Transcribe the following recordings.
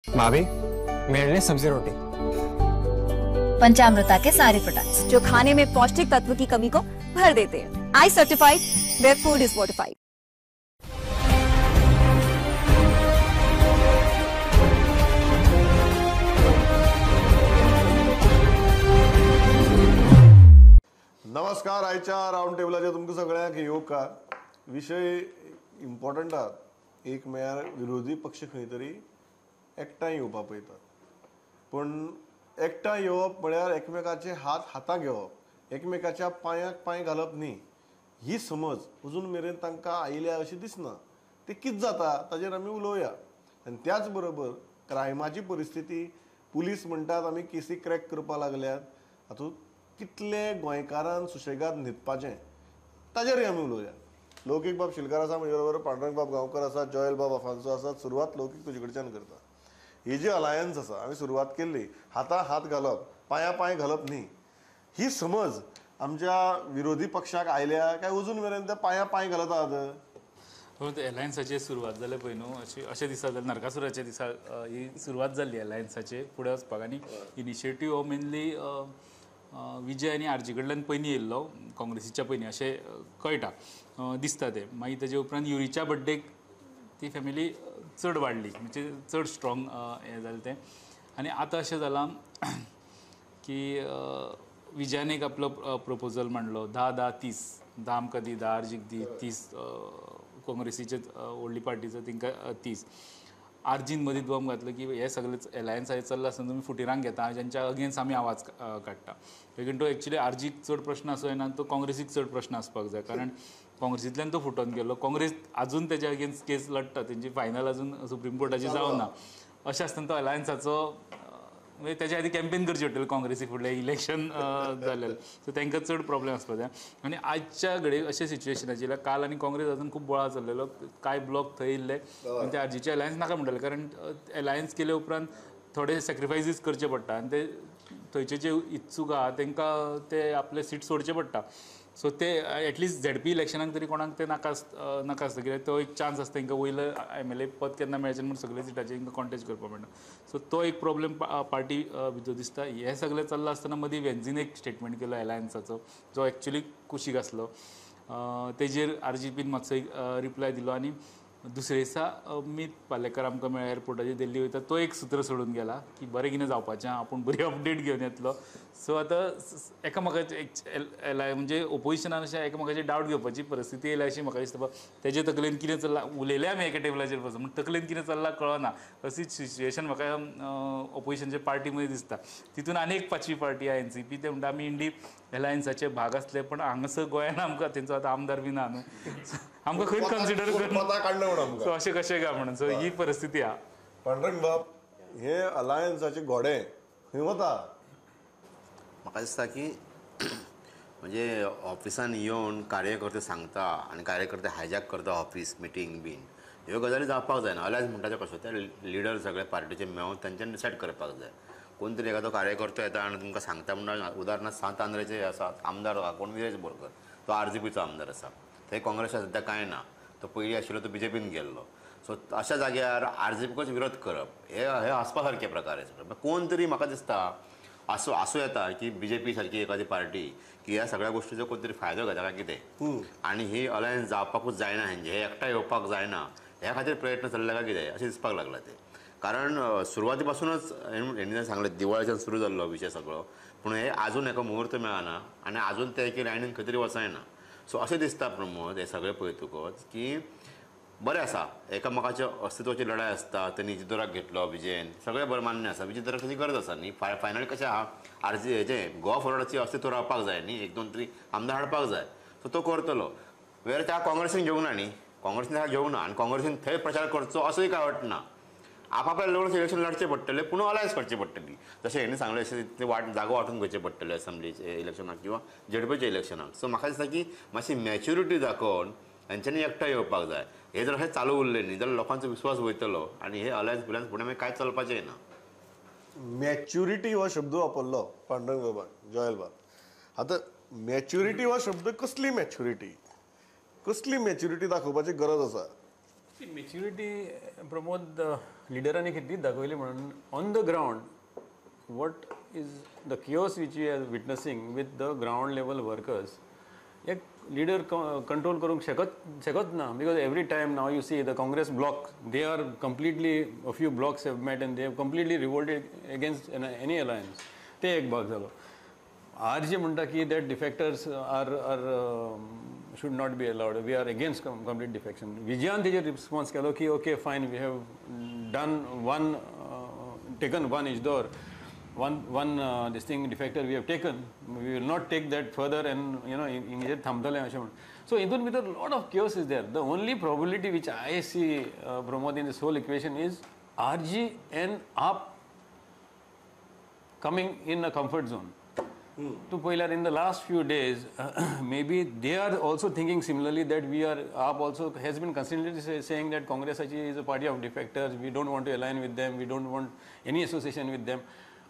भाभी, मेरे लिए सब्जी रोटी। पंचामृता के सारे प्रोडक्ट्स जो खाने में पौष्टिक तत्व की कमी को भर देते हैं। I certified where food is fortified. नमस्कार, आयच्या रावंड टेबलाचेर तुमकां सगळ्यांक येवकार. विशय इम्पॉर्टंट आहा. एक म्हळ्यार विरोधी पक्ष खंय तरी एकठांय येवपाक पळयतात, पूण एकठांय येवप म्हळ्यार एकमेकाचे हात हाताक घेवप, एकमेकाच्या पांयाक पांय घालप न्ही. ही समज अजून मेरेन तांकां आयल्या अशी दिसना. ते कितें जाता ताजेर आमी उलोवया. आनी त्याच बरोबर क्रायमाची परिस्थिती, पुलीस म्हणटात आमी केसी क्रॅक करपाक लागल्यात, हातूंत कितले गोंयकारान सुशेगाद न्हिदपाचें ताजेरय आमी उलोवया. लौकीक बाब शिलकार आसा म्हजे बरोबर, पांडुरंग बाब गांवकर आसा, जॉयल बाब अफान्सो आसा. सुरवात लौकीक तुजे कडच्यान करता. ही जी अलायन्स आसा आमी सुरवात केल्ली, हाता हात घालप, पांया पांय घालप न्ही, ही समज आमच्या विरोधी पक्षाक आयल्या काय अजून मेरेन ते पांया पांय घालत आहात? अलायन्साची सुरवात जाल्या पळय न्हू, अशी अशें दिसा जालें, नरकासुराच्या दिसा ही सुरवात जाल्ली अलायन्साचे फुडें वचपाक. आनी इनिशिएटीव हो मेनली विजय आनी आरजी कडल्यान पयलीं येयल्लो, काँग्रेसीच्या पयलीं अशें कळटा दिसता तें. मागीर तेजे उपरांत युरीच्या बड्डेक ती फॅमिली चड वाडली, म्हणजे चड स्ट्रॉंग हें जालें तें. आनी आतां अशें जालां की विजयान एक आपलो प्रपोजल मांडलो, 10 10 30, 10 आमकां दी, 10 आरजीक दी, 30 काँग्रेसीचे व्हडली पार्टीचो तांकां 30. आरजीन मदीं बॉम्ब घातलो की हे सगळे एलायन्साचेर चल्ला आसतना तुमी फुटिरांक घेता, ज्यांच्या अगेन्स्ट आमी आवाज काडटा. लेकीन तो एक्चुली आरजीक चड प्रश्न आसूं येना, तो काँग्रेसीक चड प्रश्न आसपाक जाय, कारण काँग्रेसींतल्यान तो फुटोन गेलो. काँग्रेस आजून तेज्या अगेन्स्ट केस लडटा, तेंची फायनल अजून सुप्रीम कोर्टाची जावना. अशें आसतना तो अलायन्साचो म्हणजे तेच्या आदी कॅम्पेन करची पडटली काँग्रेसीक फुडलें इलेक्शन जालें. सो तांकां चड प्रॉब्लेम आसपाक जाय. आनी आजच्या घडयेक अशें सिच्युएशन आशिल्लें, काल आनी काँग्रेस अजून खूब बोळा चल्लेलो, कांय ब्लॉक थंय येयल्ले आनी ते आरजीचे अलायन्स नाका म्हणटाले, कारण अलायन्स केले उपरांत थोडे सॅक्रिफायसीस करचे पडटा आनी ते थंयचे जे इत्सूक आहा तांकां ते आपले सीट सोडचे पडटा. सो ते एटलिस्ट झेडपी इलेक्शनाक तरी कोणाक ते नाका नाका आसता, कित्याक तो एक चान्स आसता तांकां वयलो एमएलए पद केन्ना मेळचें म्हूण सगळे सिटाचेर तांकां कॉन्टेस्ट करपाक मेळटा. सो तो एक प्रॉब्लेम पार्टी भितर दिसता. हें सगळें चल्लां आसतना मदीं वेन्झीन एक स्टेटमेंट केलो अलायन्साचो, जो एक्चुली कुशीक आसलो, तेजेर आरजीपीन मातसो एक रिप्लाय दिलो. आनी दुसरे दिसा अमीत पालेकर आमकां मेळ्ळा एअरपोर्टाचेर दिल्ली वयता, तो एक सूत्र सोडून गेला की बरें कितें जावपाचें, आपूण बरी अपडेट घेवन येतलो. सो आतां एकामेकाचे एलाय म्हणजे ओपोजिशनान अशें एकामेकाचे डावट घेवपाची परिस्थिती येयल्या अशी म्हाका दिसता. तेजे तकलेन कितें चल्लां, उलयले आमी एका टेबलाचेर बसून, पूण तकलेन कितें चल्लां कळना, अशी सिच्युएशन म्हाका ओपोजिशनच्या पार्टी मदीं दिसता. तितून आनी एक पांचवी पार्टी आहा एनसीपी, ते म्हणटा आमी इंडी एलायन्साचे भाग आसले, पण हांगासर गोंयान आमकां तेंचो आतां आमदार बी ना न्हू, आमकां खंयच कन्सिडर करना, सो अशें कशें काय म्हणून. सो ही परिस्थिती आहा. पांडुरंग बाब, हे अलायन्साचे घोडे खंय वता? म्हाका दिसता की म्हणजे ऑफिसान येवन कार्यकर्ते सांगता आनी कार्यकर्ते हायजॅक करता ऑफिस मिटींग बीन, ह्यो गजाली जावपाक जायना. अलायन्स म्हणटा तें कशें, ते लिडर सगळे पार्टीचे मेळून तांच्यानी डिसायड करपाक जाय. कोण तरी एखादो कार्यकर्तो येता आनी तुमकां सांगता म्हणून, उदाहरणार्थ सांत आंद्रेचे आसा आमदार कोण विरेश बोरकर, तो आरजीपीचो आमदार आसा, थंय काँग्रेस सद्या कांय ना, तो पयलीं आशिल्लो तो बीजेपीन गेल्लो. सो अशा जाग्यार आरजीपीकूच विरोध करप हे हे हांसपा सारके प्रकार आसा. कोण तरी म्हाका दिसता आसूं आसूं येता की बीजेपी सारकी एखादी पार्टी की ह्या सगळ्या गोष्टीचो कोण तरी फायदो घेता काय कितें, आनी ही अलायन्स जावपाकूच जायना, हेंचे हे एकठांय येवपाक जायना ह्या खातीर प्रयत्न चल्ला काय कितें अशें दिसपाक लागलां तें. कारण सुरवाती पासूनच हेणी सांगलें दिवाळेच्यान सुरू जाल्लो विशय सगळो, पूण हे आजून एका मुहूर्त मेळना आनी आजून ते एके लायनीन खंय तरी वचना. सो अशें दिसता प्रमोद, हें सगळें पळयतकच की बरें आसा, एकामेकाच्या अस्तित्वाची लढाय आसता. तेणी जिदोराक घेतलो विजयन, सगळें बरें मान्य आसा, विजयदोराक ताची गरज आसा न्ही. फायनल कशें आहा, आरजी हेजें गोवा फॉरवर्डाची अस्तित्व रावपाक जाय न्ही, 1 2 3 आमदार हाडपाक जाय, सो तो करतलो. वेर त्या काँग्रेसीन घेवंक ना न्ही, काँग्रेसीन ताका घेवंक ना आनी काँग्रेसीन थंय प्रचार करचो असोय काय वाटना. आपापल्या लेवल इलेक्शन लढचे पडटले, पूण अलायन्स करची पडटली. जशें हेणी सांगलें अशें ते वाट जागो वांटून घेवचे पडटले असेंब्लीचे इलेक्शनाक किंवा झेडपीच्या इलेक्शनाक. सो म्हाका दिसता की मातशी मॅच्युरिटी दाखोवन हेंच्यांनी एकठांय येवपाक जाय. हे जर अशें चालू उरलें न्ही जाल्यार लोकांचो विस्वास वयतलो आनी हे अलायन्स बिलायन्स फुडें मागीर कांय चलपाचें ना. मॅच्युरिटी हो शब्द वापरलो पांडुरंग बाबा, जॉयल बाब. आतां मॅच्युरिटी हो शब्द, कसली मॅच्युरिटी, कसली मॅच्युरिटी दाखोवपाची गरज आसा? मॅच्युरिटी प्रमोद लिडरांनी कितली दाखयली म्हणून on the ground what is the chaos which we are witnessing with the ground level workers, एक लिडर कंट्रोल करूंक शकत ना, because every time now you see the Congress bloc, they are completely, a few blocs have met and they have completely revolted against any alliance. ते एक भाग जालो. R G म्हणटा की that defectors are should not be allowed, we are against complete defection. विजयान तेजेर response केलो की okay fine, we have done one, taken one Isidore, one this thing defector we have taken, we will not take that further and you know हिंगेचेर थांबतलें अशें म्हणून. So हितून भितर lot of chaos is there. The only probability which I see Pramod in this whole equation is RG and AAP coming in a comfort zone. To पळयल्यार in the last few days maybe they are also thinking similarly that we are, AAP also has been consistently saying that काँग्रेसाची is a party of defectors, we don't want to align with them, we don't want any association with them.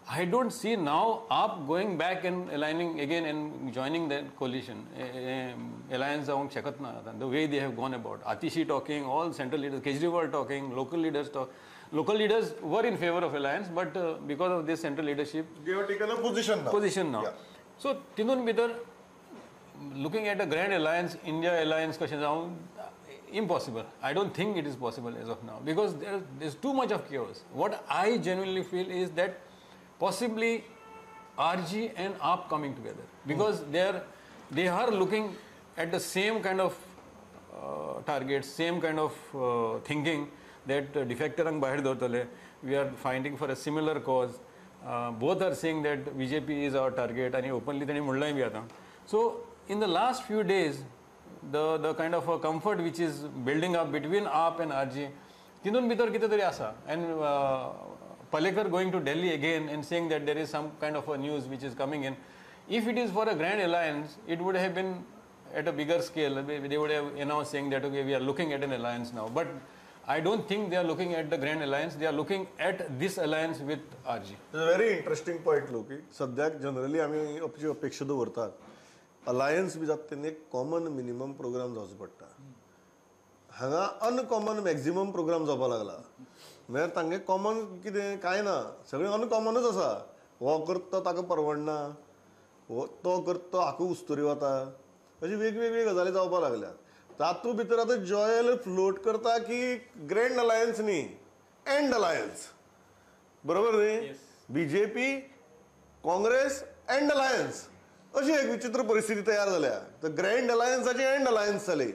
I don't see now AAP going back and aligning again and joining the coalition. Alliance जावंक शकत ना आतां, the way they have gone about. Atishi talking, all central leaders, Kejriwal talking, local leaders talk. Local leaders were in favor of alliance, but because of this central leadership, they have taken a position now. Position now. Yeah. So, tinun bhitar looking at a grand alliance, India alliance kashe जावं impossible. I don't think it is possible as of now because there is too much of chaos. What I genuinely feel is that possibly RG and AAP coming together because they are looking at the same kind of targets, same kind of thinking that defectorank bahir dvartale, we are fighting for a similar cause. Both are saying that BJP is our target and openly tani म्हणलाय बी आतां. So in the last few days, the kind of a comfort which is building up between AAP and RG, tinun bhitar कितें तरी आसा. And Palekar going to Delhi again and saying that there is some kind of a news which is coming in. If it is for a grand alliance, it would have been at a bigger scale. They would have announced saying that, okay, we are looking at an alliance now. But I don't think they are looking at the grand alliance. They are looking at this alliance with RG. It's a very interesting point, Loki. सद्याक generally आमी अपेक्षा दवरतात alliance बी जाता तेन्ना एक common minimum programme जावचो पडटा. हांगा अनकॉमन मॅक्झिमम प्रोग्राम जावपा लागला. म्हळ्यार तांगे कॉमन कितें कांय ना, सगळें अनकॉमनूच आसा. हो करता ताका परवडना, हो तो करता तो हाका उस्तुरी वता, अशी वेगवेगळी गजाली जावपा लागल्यात. तातूंत भितर आतां जॉयल फ्लोट करता की ग्रँड अलायन्स न्ही, एंड अलायन्स, बरोबर न्ही? बीजेपी काँग्रेस एंड अलायन्स अशी एक विचित्र परिस्थिती तयार जाल्या. तर ग्रँड अलायन्साची एंड अलायन्स जाली.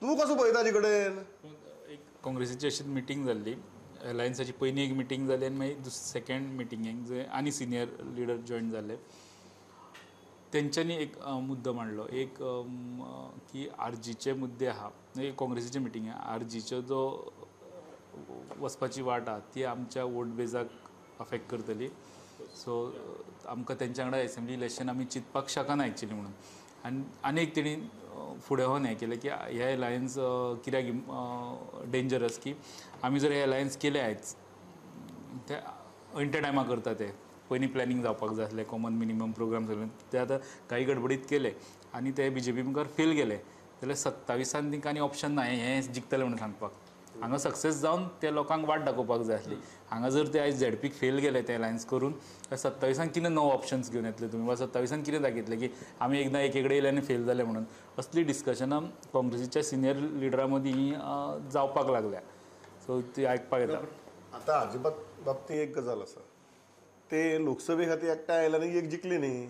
तूं कसो पळयता ताजे कडेन? एक काँग्रेसीची अशीच मिटींग जाल्ली, अलायन्साची पयलीं एक मिटींग जाली आनी मागीर सेकेंड मिटिंगेक जंय आनी सिनियर लिडर जॉयन जाले तेंच्यांनी एक मुद्दो मांडलो एक की आरजीचे मुद्दे आहा, काँग्रेसीचे मिटींग आरजीचो जो वचपाची वाट आहा ती आमच्या वोट बेजाक अफेक्ट करतली, सो आमकां तेंच्या वांगडा एसेंब्ली इलेक्शन आमी चिंतपाक शकना एक्चुली म्हणून. आनी आनी एक तेणी फुडें होन हें केलें की हे अलायन्स कित्याक डेंजरस की आमी जर हे अलायन्स केले आयज ते अंयट्या टायमा करता ते पयलीं प्लॅनिंग जावपाक जाय आसलें, कॉमन मिनिमम प्रोग्राम सगळें ते आतां काही गडबडीत केले आनी ते बीजेपी मुखार फेल गेले जाल्यार 27 तांकां आनी ऑप्शन ना हें जिखतले म्हणून सांगपाक. हांगा सक्सेस जावन ते लोकांक वाट दाखोवपाक जाय आसली. हांगा जर ते आयज झेडपीक फेल गेले ते अलायन्स करून 27 कितें नवो ऑप्शन्स घेवन येतले तुमी वा 27 कितें दाखयतले की आमी एकदां एके कडेन येयले आनी फेल जाले म्हणून. असली डिस्कशनां काँग्रेसीच्या सिनियर लिडरां मदीं जावपाक लागल्या, सो ती आयकपाक येता. आतां हाजे बाबतींत एक गजाल आसा, ते लोकसभे खातीर एकठांय आयले आनी एक जिखली न्ही,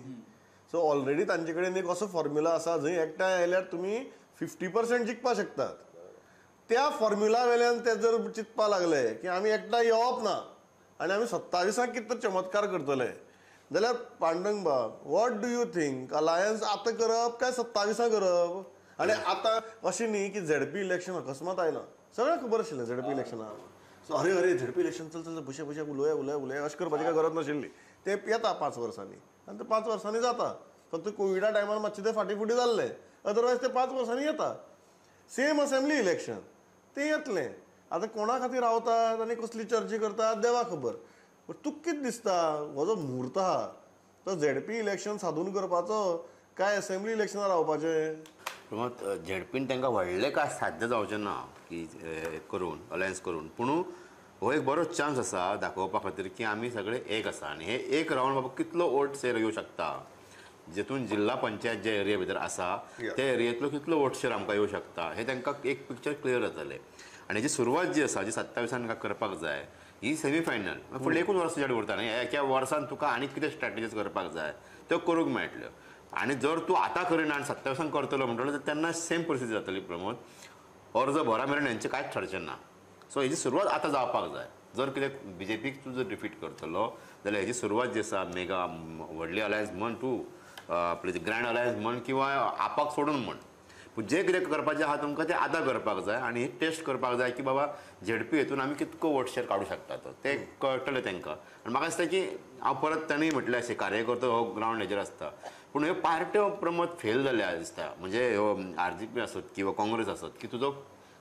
सो ऑलरेडी तांचे कडेन एक असो फॉर्म्युला आसा जंय एकठांय आयल्यार तुमी 50% जिखपाक शकतात. त्या फॉर्म्युला वेल्यान ते जर चिंतपा लागले की आमी एकठांय येवप ना आनी आमी 27 कितें तर चमत्कार करतले जाल्यार पांडुरंग बाब, what do you think? Alliance आतां करप काय 27 करप? आनी आतां अशें न्ही की झेडपी इलेक्शन अकस्मात आयलां, सगळ्यांक खबर आशिल्लें झेडपी इलेक्शनाक. सो अरे अरे झेडपी इलेक्शन चल चल बशे बशे उलोवया उलोवया उलोवया अशें करपाची काय गरज नाशिल्ली. ते येता 5 वर्सांनी आनी ते 5 वर्सांनी जाता. फक्त कोविडा टायमार मातशें ते फाटीं फुडें जाल्लें, अदरवायज ते 5 वर्सांनी येता. सेम असेंब्ली इलेक्शन तें येतलें. आतां कोणा खातीर रावतात आनी कसली चर्चा करतात देवा खबर. बट तुका कितें दिसता हो जो म्हूर्त आहा तो झेडपी इलेक्शन सादून करपाचो काय असेंब्ली इलेक्शनां रावपाचें? झेडपीन तांकां व्हडलें काय साध्य जावचें ना की करून अलायन्स करून, पूण हो एक बरो चान्स आसा दाखोवपा खातीर की आमी सगळे एक आसा आनी हे एक रावंड बाबा कितलो वोट शेर येवं शकता जितून जिल्हा पंचायत जे एरिया भितर आसा त्या एरियेंतलो कितलो वोट शेर आमकां येवं शकता हे तांकां एक पिक्चर क्लियर जातलें. आनी हेजी सुरवात जी आसा जी 27 करपाक जाय ही सेमी फायनल फुडलें एकूच वर्स तुज्या उरता न्ही, एका वर्सान तुका आनी कितें स्ट्रॅटेजीज करपाक जाय त्यो करूंक मेळटल्यो. आनी जर तूं आतां करिना आनी 27 करतलो म्हणटलो तेन्ना सेम परिस्थिती जातली प्रमोद, अर्ज भरा मेरेन हेंचें कांयच ठरचें ना. सो हेजी सुरवात आतां जावपाक जाय. जर कितें बीजेपीक तूं जर डिफीट करतलो जाल्यार हेजी सुरवात जी आसा मेगा व्हडली अलायन्स म्हण तूं आपली ग्रँड अलायन्स म्हण किंवा आपाक सोडून म्हण, पूण जें कितें करपाचें आहा तुमकां तें आतां करपाक जाय आनी ही टेस्ट करपाक जाय की बाबा झेडपी हेतून आमी कितको वोट शेर काडूं शकता तो तें कळटलें तांकां. आनी म्हाका दिसता की हांव परत तांणी म्हटलें अशें कार्यकर्तो हो ग्रावंड हेजेर आसता, पूण ह्यो पार्ट्यो प्रमोद फेल जाल्या दिसता. म्हणजे ह्यो आरजीपी आसत किंवा काँग्रेस आसत की तुजो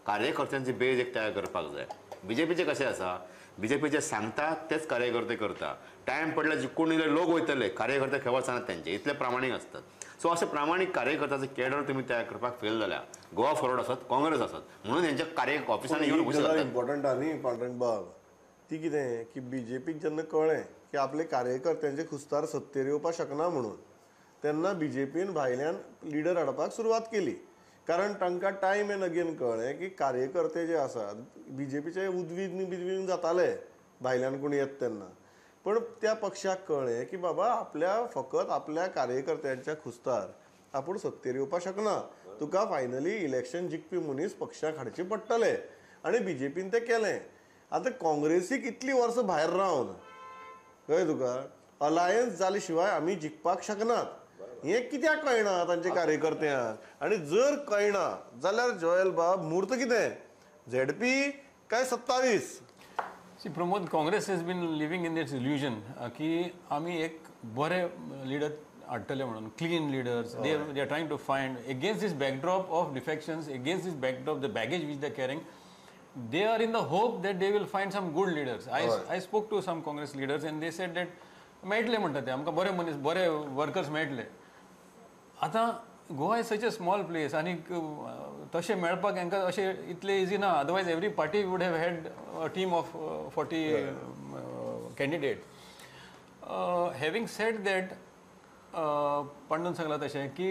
कार्यकर्त्यांची बेज एक तयार करपाक जाय. बीजेपीचें कशें आसा, बीजेपीचे सांगता तेच कार्यकर्ते करता, टायम पडल्यार जिखून इल्ले लोक वयतले, कार्यकर्ते खंय वचनात तेंचे इतले प्रामाणीक आसतात. सो अशे प्रामाणीक कार्यकर्त्याचो केडर तुमी तयार करपाक फेल जाल्या. गोवा फॉरवर्ड आसत, काँग्रेस आसत, म्हणून हेंच्या कार्य ऑफिसांनी येवन घुसतात. इम्पॉर्टंट आहा न्ही पांडुरंग बाब, ती कितें की बीजेपीक जेन्ना कळ्ळें की आपले कार्यकर्त्यांचे खुस्तार सत्तेर येवपाक शकना म्हणून, तेन्ना बीजेपीन भायल्यान लिडर हाडपाक सुरवात केली. कारण तांकां टायम एन्ड अगेन कळ्ळें की कार्यकर्ते जे आसात बीजेपीचे उद्विग्न बिद्विग्न जाताले भायल्यान कोण येत तेन्ना, पण त्या पक्षाक कळ्ळें की बाबा आपल्या फकत आपल्या कार्यकर्त्यांच्या खुस्तार आपूण सत्तेर येवपाक शकना, तुका फायनली इलेक्शन जिखपी मनीस पक्षाक हाडचे पडटले, आनी बीजेपीन तें केलें. आतां काँग्रेसीक इतलीं वर्सां भायर रावन कळ्ळें तुका अलायन्स जाले शिवाय आमी जिखपाक शकनात हें कित्याक कळना तांचे कार्यकर्त्यांक? आनी जर कळना जाल्यार जोएल बाब म्हूर्त कितें, झेडपी काय 27? See Pramod, Congress has been living in this illusion की आमी एक बरे लिडर हाडटले म्हणून, clean leaders. They are trying to find against this backdrop of defections, against this backdrop the baggage which they are carrying, they are in the hope that they will find some good leaders. I spoke to some Congress leaders and they said that मेळटले म्हणटा ते आमकां बरे मनीस बरे workers मेळटले. आतां Goa is such a small place आनीक तशें मेळपाक हांकां अशें इतलें इजी ना. Otherwise every party would have had a team of 40 candidate. Having said that, पांडून सांगलां तशें की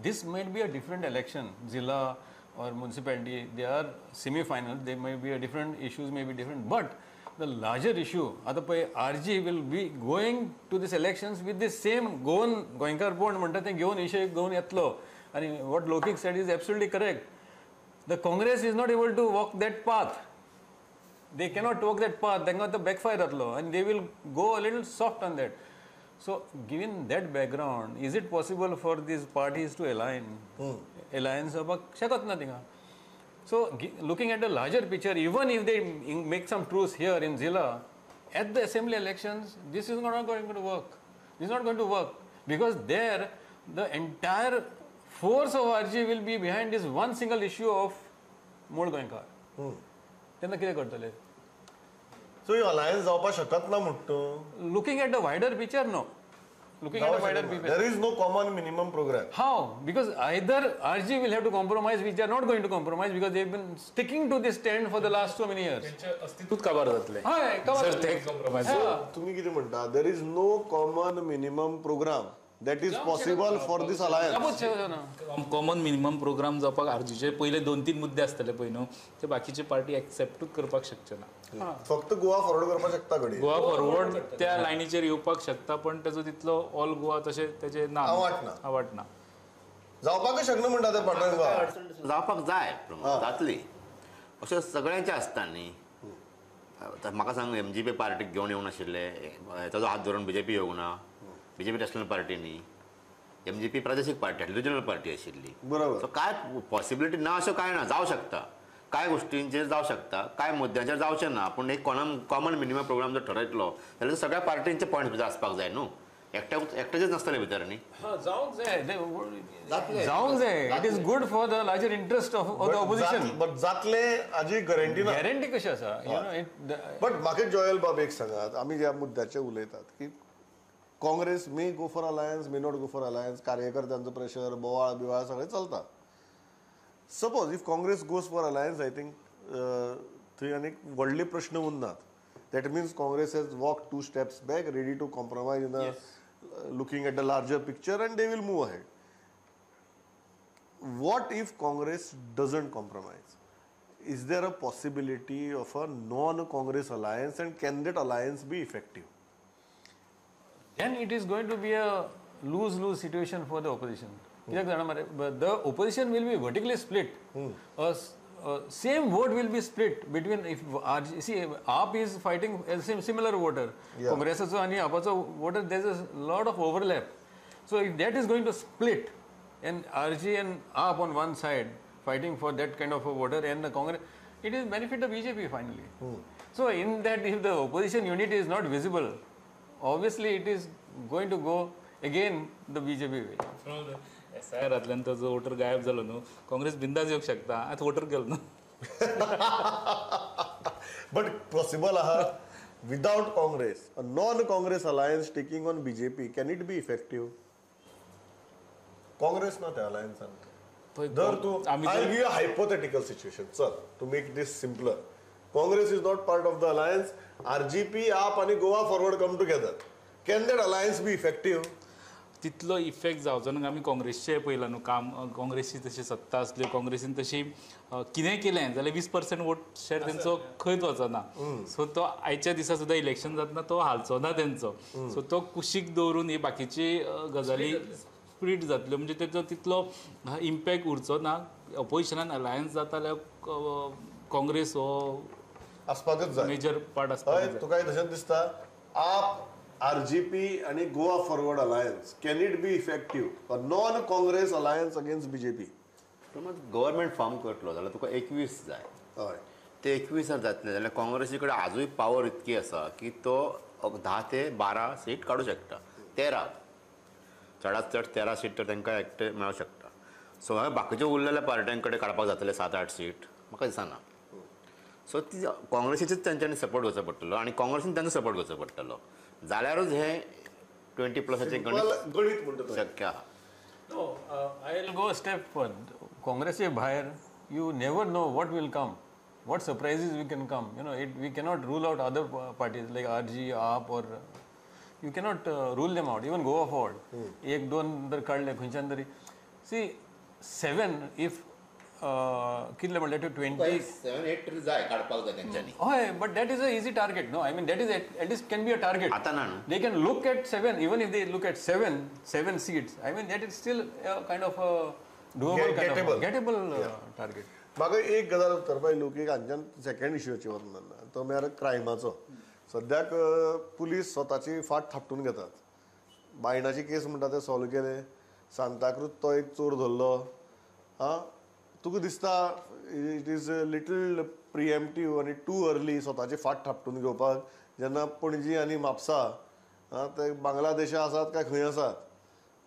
this might be a different election, जिल्हा or municipality, they are semi final, they may be a different issues may be different, but the larger issue, आतां पळय RG will be going to this elections with this same Goan गोंयकार bond म्हणटा तें घेवन विशय घेवन येतलो. आनी what Lokik said is absolutely correct. The Congress is not able to walk that path, they cannot walk that path, तांकां आतां बॅकफायर जातलो आनी they will go a little soft on that. So given that background, is it possible for these parties to align? Alliance जावपाक शकत ना थिंगा. So looking at the larger picture, even if they make some truce here in Zilla, at the assembly elections, this is not going to work. This is not going to work because there the entire force of RG will be behind this one single issue of Mool Goenkar. तेन्ना कितें करतले? So ही alliance जावपाक शकत ना म्हणटा? Looking at the wider picture, no. Looking at the wider picture, there is no common minimum program. How? Because either RG will have to compromise, which they are not going to compromise because they have been sticking to this stand for the last so many years. अस्तित्वच काबार जातलें. हय, काबार जातलें. Compromise. तुमी कितें म्हणटा? There is no common minimum program that is possible for this alliance. Common minimum program जावपाक आरजीचे पयले 2-3 मुद्दे आसतले पळय न्हू, ते बाकीचे पार्टी एक्सेप्टूच करपाक शकचे ना. फक्त गोवा फॉरवर्ड करपाक शकता घडये. गोवा फॉरवर्ड त्या लायनीचेर येवपाक शकता, पण तेजो तितलो ऑल गोवा तशें तेजें ना, आवाट ना, आवाट ना, जावपाकच शकना म्हणटा ते पांडुरंग. जावपाक जाय, जातली अशें सगळ्यांचें आसता न्ही. म्हाका सांग, एमजीपी पार्टीक घेवन येवंक नाशिल्ले, ताजो हात धरून बीजेपी येवंक ना, बीजेपी नॅशनल पार्टी न्ही, एमजीपी प्रादेशीक पार्टी आशिल्ली, रिजनल पार्टी आशिल्ली. बरोबर. सो काय पॉसिबिलिटी ना अशें कांय ना, जावं शकता, कांय गोश्टींचेर जावं शकता, कांय मुद्द्यांचेर जावचें ना. पूण एक कॉमन मिनिमम प्रोग्राम जर ठरयतलो जाल्यार सगळ्या पार्टींचे पॉयंट्स भितर आसपाक जाय न्हू, एकट्याचेच नासतले भितर न्ही. जावंक जाय, जावंक जाय. It is good for the larger interest of the opposition. But जातले हाजी गॅरंटी ना. गॅरंटी कशी आसा? बट म्हाका जोएल बाब एक सांगात, आमी ज्या मुद्द्याचेर उलयतात की Congress may go for alliance, may not go for alliance, कार्यकर्त्यांचो प्रेशर, बोवाळ बिवाळ सगळें चलता. Suppose if Congress goes for alliance, I think थंय आनीक व्हडले प्रश्न उरनात. That means Congress has walk 2 steps back, ready to compromise in looking at the larger picture and they will move ahead. What if Congress doesn't compromise? Is there a possibility of a non-Congress alliance and can that alliance be effective? Then it is going to be a lose-lose situation for the opposition. The opposition will be vertically split. Same vote will be split between, if RG, see, AAP is fighting a similar voter. Yeah. Congress and AAP voter, there is a lot of overlap. So if that is going to split, and RG and AAP on one side fighting for that kind of a voter and the Congress, it is benefit the BJP finally. So in that, if the opposition unit is not visible, obviously it is going to go again the BJP way. SIR तो जो water गायब जालो न्हू, काँग्रेस बिंदास येवंक शकता, आतां water गेलो न्हू. बट पॉसिबल आहा without Congress, a non Congress alliance taking on BJP, can it be effective? Congress ना त्या अलायन्सान. धर तूं, I give a hypothetical situation चल, to make this simpler. Congress is not part of the alliance, RGP, AAP आनी Goa Forward come together. Can that alliance be effective? तितलो effect जावचो ना. आमी काँग्रेसचें पळयलां न्हू काम, काँग्रेसची तशी सत्ता आसली, काँग्रेसीन तशी कितेंय केलें जाल्यार 20% वोट शेअर तेंचो खंयच वचना. सो तो आयच्या दिसा सुद्दां इलेक्शन जातना तो हालचो ना तेंचो. सो तो कुशीक दवरून ही बाकीची गजाली स्प्लीट जातल्यो, म्हणजे तेचो तितलो इम्पॅक्ट उरचो ना. अपोजिशनान अलायन्स जाता जाल्यार काँग्रेस हो आसपाकच जाय, मेजर पार्ट आसपाक जाय. तुका तशेंच दिसता आप RGP आणि Goa Forward alliance, can it be effective? A non Congress alliance against BJP? Government form करतलो जाल्यार तुका 21 जाय. हय, ते 21 जर जातले जाल्यार काँग्रेसी कडेन आजूय पावर इतकी आसा की तो 10 ते 12 सीट काडूं शकता. 13 चडांत चड 13 सीट तर तांकां एकटे मेळूंक शकता. सो बाकीच्या उरलेल्या पार्ट्यां कडेन काडपाक जातले 7-8 सीट म्हाका दिसना. सो ती काँग्रेसीचेच तांच्यांनी सपोर्ट घेवचो पडटलो आनी काँग्रेसीन तांचो सपोर्ट घेवचो पडटलो, जाल्यारूच हे 20+चें गणित म्हणटा शक्य आहा. No, I will go step further. काँग्रेसी भायर you never know what will come, what surprises we can come. You know, we cannot rule out other parties like RG, AAP, or you cannot rule them out. Even Goa Forward, एक दोन जर काडले खंयच्यान तरी, C 7 if कितले म्हणल्यार 20 7-8 तरी जाय काडपाक जाय तेंच्यांनी. हय, but that is a easy target. No, I mean that is at least can be a target. आतां ना न्हू, they can look at 7, even if they look at 7 seats, I mean that is still kind of a doable, kind of gettable target. म्हाका एक गजाल उत्तरपा येयलो की हांच्यान second इश्यूचेर वचना, तो म्हळ्यार क्रायमाचो. सद्याक पुलीस स्वताची फाट थापटून घेतात. बायणाची केस म्हणटा ते सॉल्व केले, सांताक्रूज तो एक चोर धरलो. आं, तुका दिसता it is little प्रिएम्प्टीव आनी टू अर्ली स्वताची फाट थापटून घेवपाक, जेन्ना पणजी आनी म्हापसा ते बांगलादेशा आसात काय खंय आसात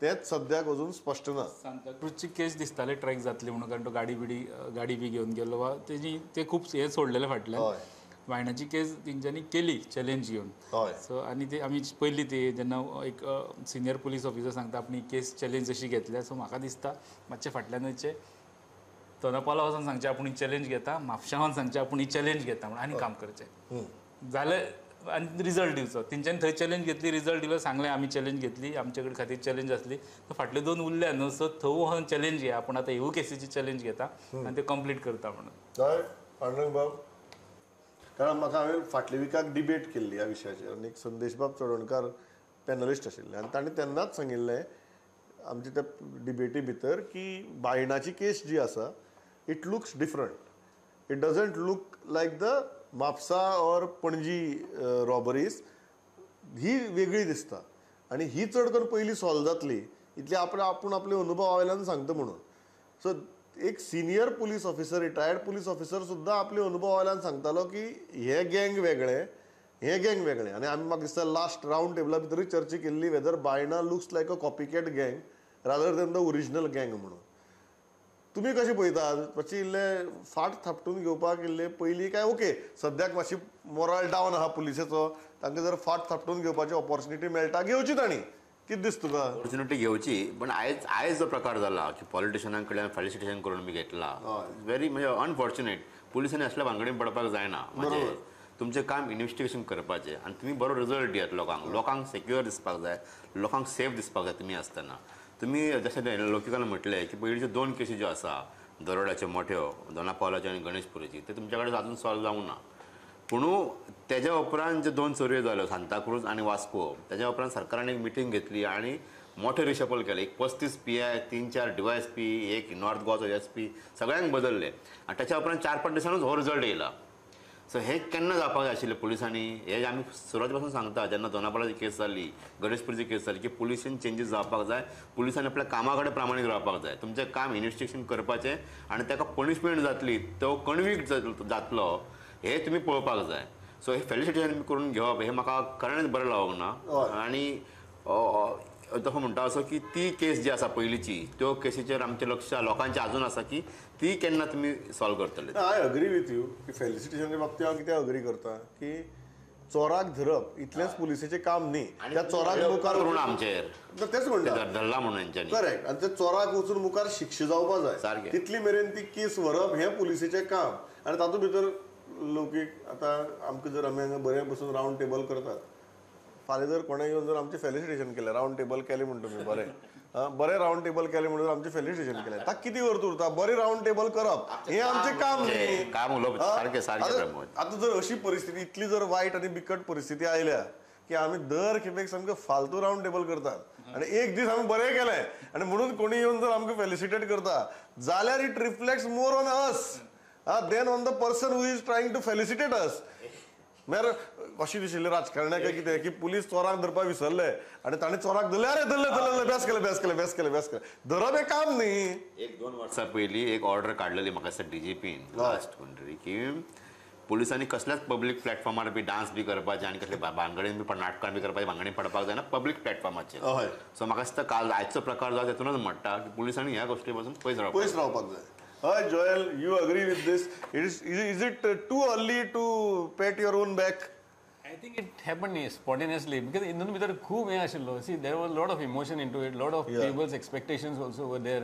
तेंच सद्याक अजून स्पश्ट ना. सांताक्रूजची केस दिसताले ट्रॅक जातली म्हणून, कारण तो गाडी गाडी बी घेवन गेलो वा तेजी ते खूब हें सोडलेलें फाटल्यान. वायणाची केस तेंच्यांनी केली चॅलेंज घेवन. सो आनी ते आमी पयली ती जेन्ना एक सिनियर पुलीस ऑफिसर सांगता आपली केस चॅलेंज अशी घेतल्या, सो म्हाका दिसता मातशें फाटल्यान वयचें, दोनापावला वचून सांगचें आपूण ही चॅलेंज घेता, म्हापशां वचून सांगचें आपूण ही चॅलेंज घेता म्हणून, आनी काम करचें जालें आनी रिजल्ट दिवचो. तेंच्यांनी थंय चॅलेंज घेतली, रिजल्ट दिलो, सांगलें आमी चॅलेंज घेतली, आमचे कडेन खातीर चॅलेंज आसली, तर फाटले 2 उरल्या न्हू, सो थंय वचून चॅलेंज घे, आपूण आतां ह्यो केसीची चॅलेंज घेता आनी ते कंप्लीट करता म्हणून. हय पांडुरंग बाब, कारण म्हाका हांवें फाटल्या विकाक डिबेट केल्ली ह्या विशयाचेर आनी एक संदेशबाब चोडणकार पॅनलिस्ट आशिल्ले आनी ताणें तेन्नाच सांगिल्लें आमच्या त्या डिबेटी भितर की बायणाची केस जी आसा it looks different, it doesn't look like the Mapusa or Panaji robberies, ही वेगळी दिसता आनी ही चड करून पयलीं सॉल्व जातली इतली आपूण आपले अनुभवा वयल्यान सांगता म्हणून. सो एक senior police officer, retired police officer सुद्दां आपले अनुभवा वयल्यान सांगतालो की हे गँग वेगळे, हे गँग वेगळे. आनी आमी म्हाका दिसता लास्ट रावंड टेबला भितरूय चर्चा केल्ली whether Baina looks like a copycat gang rather than the original gang म्हणून. तुमी कशें पळयतात मातशी इल्ले फाट थापटून घेवपाक इल्ले पयलीं काय ओके सद्याक मातशी मोराल डावन आहा पुलिसेचो, तांकां जर फाट थापटून घेवपाची ऑपॉर्च्युनिटी मेळटा घेवची तांणी, कितें दिसता तुका? ऑपॉर्च्युनिटी घेवची, पण आयज जो प्रकार जाला की पॉलिटिशियनां कडल्यान फेलिसिटेशन करून बी घेतला, व्हेरी म्हणजे अनफॉर्च्युनेट. पुलिसांनी असल्या भानगडीन पडपाक जायना. म्हणजे तुमचें काम इन्वेस्टिगेशन करपाचें आनी तुमी बरो रिजल्ट दियात लोकांक. लोकांक सेक्युअर दिसपाक जाय, लोकांक सेफ दिसपाक जाय. तुमी आसतना तुमी जशें लौकिकान म्हटलें की पयलींच्यो 2 केसी ज्यो आसा दरोड्याच्यो मोठ्यो दोना पावलाच्यो आनी गणेशपुरीची ते तुमच्या कडेन अजून सॉल्व जावंक ना. पूण तेज्या उपरांत जे 2 चोरयो जाल्यो सांताक्रूज आनी वास्को तेज्या उपरांत सरकारान एक मिटींग घेतली आनी मोठे रिशफल केले. एक 35 PI, 3-4 DYSP, एक नॉर्थ गोवाचो SP सगळ्यांक बदलले आनी त्याच्या उपरांत 4-5 दिसांनूच हो रिजल्ट येयला. सो हे केन्ना जावपाक जाय आशिल्लें पुलिसांनी हे आमी सुरवाते पासून सांगता. जेन्ना दोनापावलाची केस जाली, गणेशपुरीची केस जाली की पुलिशेन चेंजीस जावपाक जाय, पुलिसांनी आपल्या कामा कडेन प्रामाणीक रावपाक जाय. तुमचें काम इन्वेस्टिगेशन करपाचें आनी ताका पनिशमेंट जातली, तो कन्विक्ट जातलो हे तुमी पळोवपाक जाय. सो हे फेलिसिटेशन करून घेवप हे म्हाका खऱ्यांनीच बरें लागूंक ना. आनी तो म्हणटा असो की ती केस जी आसा पयलींची त्यो केसीचेर आमचें लक्ष लोकांचें अजून आसा की ती केन्ना तुमी सॉल्व करतले. I agree with you की फेलिसिटेशनच्या बाबतींत हांव कितें अग्री करता की चोराक धरप इतलेंच पुलिसेचें काम न्ही. त्या चोराक मुखार करून आमचेर तेच म्हणटा धरला म्हणून हेंच्यांनी. करेक्ट. आनी त्या चोराक वचून मुखार शिक्षा जावपा जाय तितली मेरेन ती केस व्हरप हें पुलिसेचें काम. आनी तातूंत भितर लौकीक आतां आमकां जर आमी हांगा बरें बसून रावंड टेबल करतात, फाल्यां जर कोणें येवन जर आमचें फेलिसिटेशन केलें, रावंड टेबल केलें म्हण तुमी बरें बरें रावंड टेबल केलें म्हणून आमचें फेलिसिटेशन केलें, ताका कितें अर्थ उरता? बरें रावंड टेबल करप हें आमचें काम न्ही. काम उलोवप सारकें सारकें. आतां जर अशी परिस्थिती इतली जर वायट आनी बिकट परिस्थिती आयल्या की आमी दर खेपेक सामकें फालतू रावंड टेबल करतात आनी एक दीस आमी बरें केलें आनी म्हणून कोणी येवन जर आमकां फेलिसिटेट करता जाल्यार it reflects more on us than on the person who is trying to felicitate us. म्हळ्यार अशें दिशिल्लें राजकारण्याक कितें की पुलीस चोरांक धरपाक विसरले आनी ताणें चोराक धरले, अरे धरले धरले बेस केलें बेस केलें बेस केलें बेस केलें. धरप हें काम न्ही. 1-2 वर्सां पयलीं एक ऑर्डर काडलेली म्हाका दिसता DGPन लास्ट कोण तरी की पुलिसांनी कसल्याच पब्लीक प्लॅटफॉर्मार बी डान्स बी करपाचें आनी कसले भानगडीन बी नाटकां बी करपाचें भानगडीन पडपाक जायना पब्लीक प्लॅटफॉर्माचेर. सो म्हाका दिसता काल आयचो प्रकार जाता तेतूनच म्हणटा की पुलिसांनी ह्या गोश्टी पासून पयस रावपाक जाय. Hi Joel, you agree with this? Is it too early to pat your own back? I think it happened spontaneously because in the भितर खूब हें आशिल्लो. See, there was a lot of emotion into it, lot of people's expectations also were there.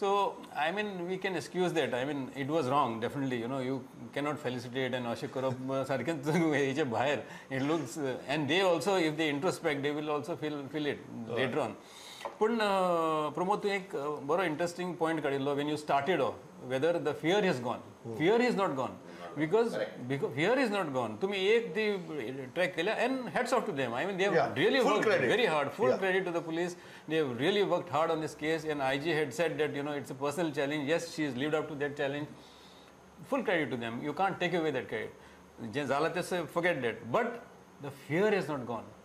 So I mean, we can excuse that. I mean, it was wrong, definitely. You know, you cannot felicitate and अशें करप सारकेंच हेचे भायर. It looks, and they also, if they introspect, they will also feel it later on. पूण प्रमोद, तूं एक बरो interesting point काडिल्लो when you started off, whether the fear is gone. Fear is not gone because fear is not gone. तुमी एक ती track केल्या and hats off to them. I mean they have really worked very hard. Full credit to the police. They have really worked hard on this case and IG had said that you know it's a personal challenge. Yes, she is lived up to that challenge. Full credit to them. You can't take away that credit. जें जालां तें forget that, but the fear is not gone.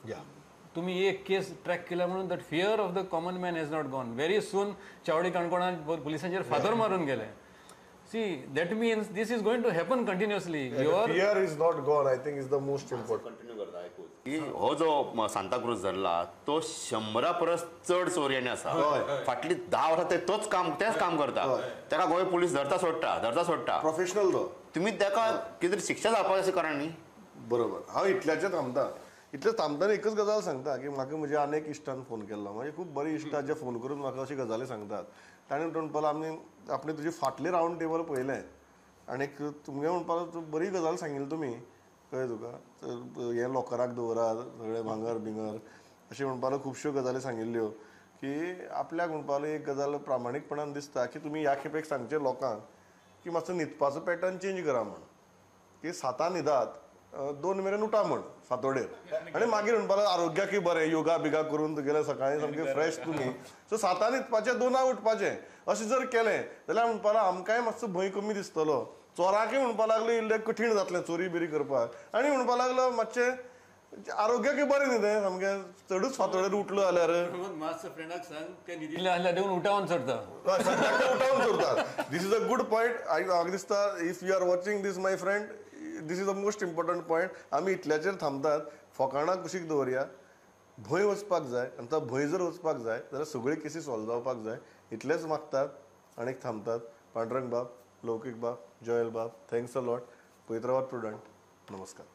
तुम्ही एक केस track केला म्हणून that fear of the common man has not gone. Very soon Chavdi काणकोणात पुलिसांचेर फातर मारून गेले. See, that means this is going to happen continuously. Your fear is not gone, I think is the most important. Continue करता ऐकूच की हो जो सांताक्रूज धरला तो 100 परस चड चोरयांनी आसा. फाटली 10 वर्सां ते तोच काम तेच काम करता. ताका गोंय पुलीस धरता सोडटा, धरता सोडटा. प्रोफेशनल तो. तुम्ही ताका कितें शिक्षा जावपाक अशें करा न्ही. बरोबर. हांव इतल्याचेर थांबता. इतलें थांबतना एकच गजाल सांगता की म्हाका म्हज्या अनेक इश्टान फोन केल्लो. म्हाजे खूब बरे इश्ट जे फोन करून म्हाका अशी गजाली सांगतात. ताणें म्हणपाक आमी आपणे तुजे फाटलें रावंड टेबल पळयलें आनी तुमगे म्हणपाक बरी गजाल सांगिल्ली तुमी, कळ्ळें तुका, हें लॉकराक दवरात सगळें भांगर बिंगर अशें म्हणपाक खुबश्यो गजाली सांगिल्ल्यो की आपल्याक म्हणपाक एक गजाल प्रामाणीकपणान दिसता की तुमी ह्या खेपेक सांगचें लोकांक की मातसो न्हिदपाचो पॅटर्न चेंज करा म्हण, की 7 न्हिदात 2 मेरेन उठा म्हण फांतोडेर आनी मागीर म्हणपाक आरोग्याकूय बरें योगा बिगा करून तुगेलें सकाळीं सामकें फ्रेश तुमी. सो 7 न्हिदपाचें 2 उठपाचें अशें जर केलें जाल्यार म्हणपाक आमकांय मातसो भंय कमी दिसतलो. चोराकय म्हणपाक लागलो इल्लें कठीण जातलें चोरी बिरी करपाक आनी म्हणपाक लागलो मातशें आरोग्याकूय बरें न्ही तें सामकें चडूच फांतोडेर उठलो जाल्यार. मातसो फ्रेंडाक सांग ते न्हिदिल्ले आसल्यार देवून उठावन सोडटा. उठावन सोडटा. This is a good point. म्हाका दिसता if you are watching this my friend, this is the most important point. आमी इतल्याचेर थांबतात. फकाणां कुशीक दवरया. भंय वचपाक जाय आनी तो भंय जर वचपाक जाय जाल्यार सगळ्यो केसी सॉल्व जावपाक जाय. इतलेंच मागतात आनी थांबतात. पांडुरंग बाब, लौकीक बाब, जोयल बाब, thanks a lot. पळयत रावात प्रुडंट. नमस्कार.